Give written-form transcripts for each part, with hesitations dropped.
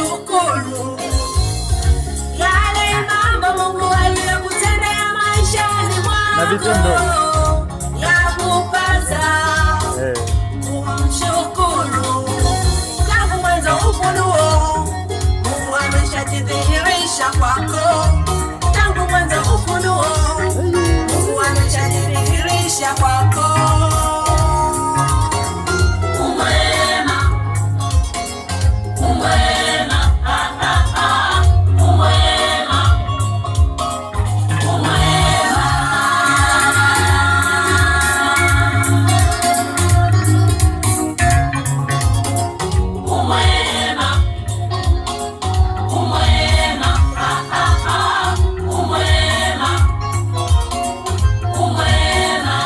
Kumshukuru yale mambo Mungu aliyokutendea maishani Na vitendo. Mwako yakupasa Eh. kumshukuru. Tangu mwanzo ufunuo, Mungu ameshajidhihirisha kwako. Tangu mwanzo ufunuo, Mungu ameshajidhihirisha kwako. Umwema, umwema, ah, ah, ah, umwema, umwema. Umwema, umwema, ah, ah, ah, umwema, umwema.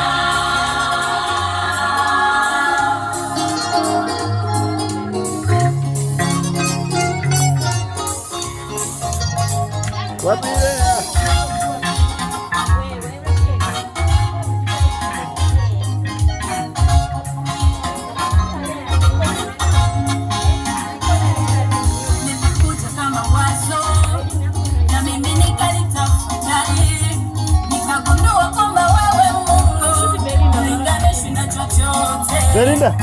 Wapi Lea? Nilikuja kama wazo na mimi nikalitafakari, nikagundua kwamba wewe Mungu hulinganishwi na chochote. Belinda.